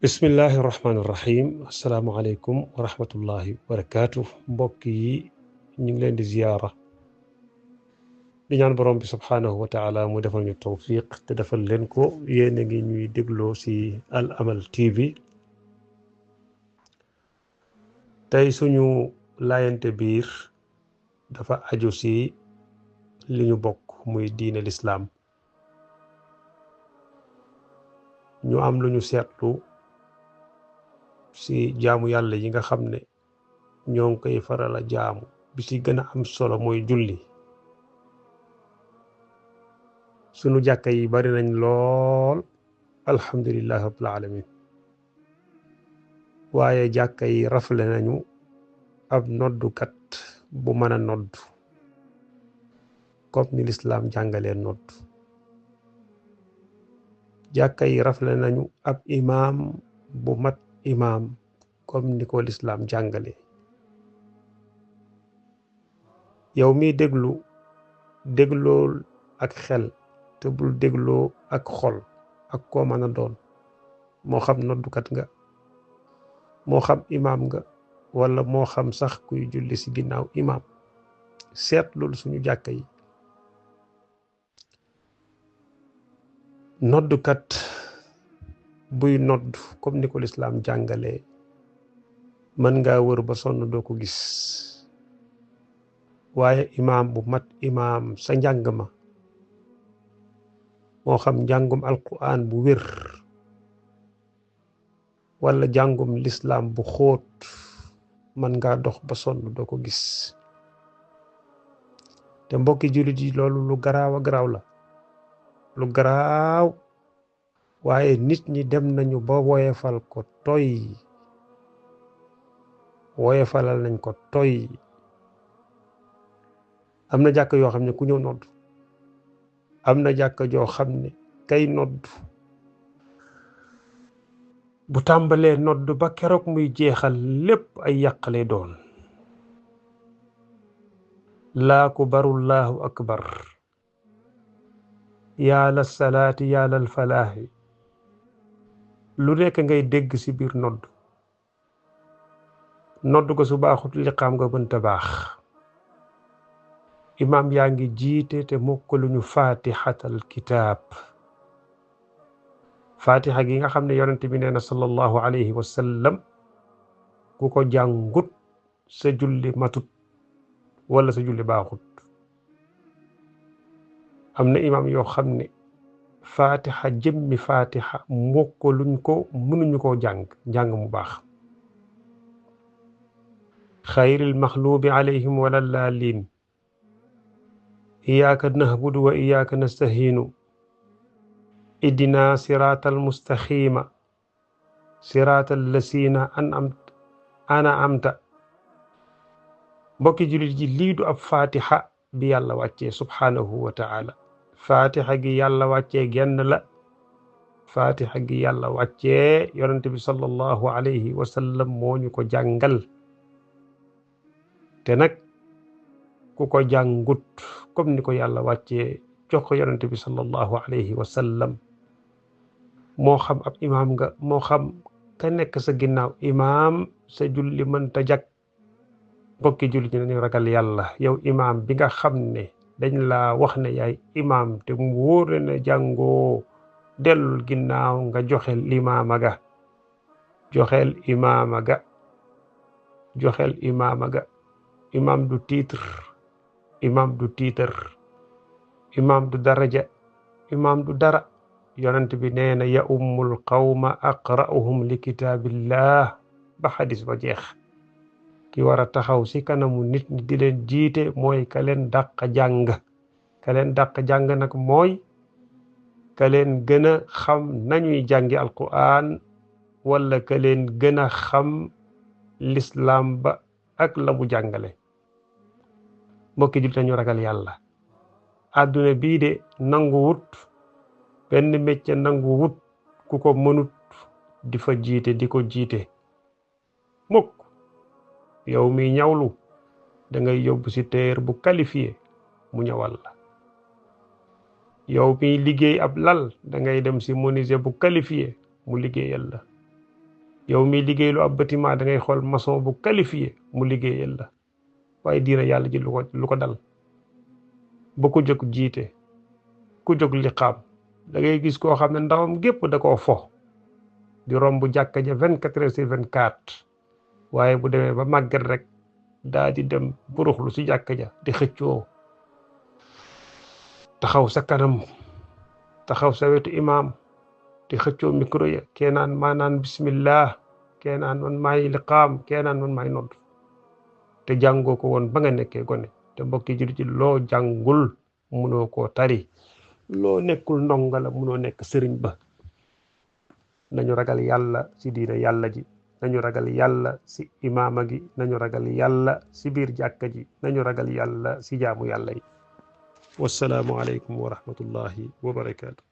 bismillahi rahmaani rahim asalaamualeykum wa rahmatullahi wa barakaatu mbokk yi ñu ngi leen di ziyaara di ñaan borom bi subhaanahu wa taala mu defal ñu tawfiq te defal leen ko yéen a ngi ñuy dégloo si Al Amal TV. tey suñu laayante biir dafa aju si li ñu bokk muy diine lislaam. ñu am lu ñu seetlu si jaamu yàlla yi nga xam ne ñoo ngi koy faral a jaamu bi si gën a am solo mooy julli. sunu jàkka yi bari nañ lool alhamdulillahi rabbil alamin waaye jàkka yi rafle nañu ab noddukat bu mën a nodd comme ni lislaam jàngalee nodd. jàkka yi rafle nañu ab imaam bu mat imaam comme ni ko lislaam jàngale. yow miy déglool ak xel te bul dégloo ak xol ak koo mën a doon, moo xam noddukat nga, moo xam imaam nga, wala moo xam sax kuy julli si ginnaaw imaam. seet loolu suñu jàkka yi. noddukat buy nodd comme ni ko lislaam jàngalee mën ngaa wër ba sonn doo ko gis, waaye imaam bu mat imaam sa njàng ma, moo xam njàngum alquran bu wér wala jàngum lislaam bu xóot, mën ngaa dox ba sonn doo ko gis. te mbokki jullit yi loolu lu garaaw a garaaw la, lu garaaw. waaye nit ñi dem nañu ba woyefal ko toy, woyefalal nañ ko toy. am na jàkk yoo xam ne ku ñëw nodd, am na jàkk joo xam ne kay nodd bu tàmbalee nodd ba keroog muy jeexal lépp ay yàq lay doon. laa kubarullahu akbar, yàlla salaati yàlla falaahi, lu nekk ngay dégg ci biir nodd ko su baaxut liqaam nga mënta baax. imaam yaa ngi jiite te mokkaluñu fatihatal kitaab, fatiha gi nga xam ne yonent bi nee na sallallahu alayhi wa sallam ku ko jàngut sa julli matut wala sa julli baaxut. am na imaam yoo xam ne fatiha jëmmi fatiha mokkaluñ ko, mënuñu koo jàng mu baax. xayril maxluubi alayhim wala laalin, iyyaka nahbudu wa iyyaka nastahiinu, ihdina siraatal mustaqiima, siraatal lasiina an'amta. mbokki jullit ji, lii du ab fatiha bi yàlla wàccee subhaanahu wa ta'ala. fatiha gi yàlla wàccee genn la. fatiha gi yàlla wàccee yonent bi sallallahu alayhi wa sallam moo ñu ko jàngal. te nag ku ko jàngut comme ni ko yàlla wàccee jox ko yonent bi sallallahu alayhi wa sallam, moo xam ab imaam nga, moo xam ka nekk sa ginnaaw imaam, sa julli mënta jag. mbokki julli ñu nañu ragal yàlla. yow imaam bi nga xam ne dañ laa wax ne yaay imaam te mu wóor na jàngoo, dellul ginnaaw nga joxel imaama ga. joxel imaama ga. joxel imaama ga. imaam du titre, imaam du tiitar, imaam du daraja, imaam du dara. yonent bi nee na ya ummul qawma aqra'uhum li kitaabillah ba xadis ba jeex. ki war a taxaw si kanamu nit ñi di leen jiite mooy ka leen dàq jàng. ka leen dàq jàng nag mooy ka leen gën a xam nañuy jàngi alquran, wala ka leen gën a xam lislaam ba ak la mu jàngale. mbokki jullit nañu ragal yàlla. àdduna bii de nangu wut benn mécce, nangu wut ku ko mënut di fa jiite, di ko jiite mukk. yow mi ñawlu da ngay yóbbu si téer bu qualifié mu ñawal la. yow mi liggéey ab lal da ngay dem si menuisier bu qualifié mu liggéeyal la. yow mi liggéey lu ab bâtiment da ngay xool maçon bu qualifié mu liggéeyal la waaye diina yàlla ji lu ko dal ba ko jóg jiite ku jóg liqaam da ngay gis koo xam ne ndawam gépp da koo fo di romb jàkka ja 24 heures sur 24 waaye bu demee ba màggat rek daa di dem buruxlu si jàkka ja di xëccoo taxaw sa kanam taxaw sa wetu imaam di xëccoo micro ya kee naan maa naan bismillah kee naan man maay liqaam kee naan man maay nodd te jàngoo ko woon ba nga nekkee gone te mbokki jullit ji loo jàngul munoo koo tari loo nekkul ndonga la munoo nekk sëriñ ba nañu ragal yàlla si diina yàlla ji nañu ragal yàlla si imaama gi nañu ragal yàlla si biir jàkka ji nañu ragal yàlla si jaamu yàlla yi wassalaamu aleykum wa rahmatullahi wa barakaatu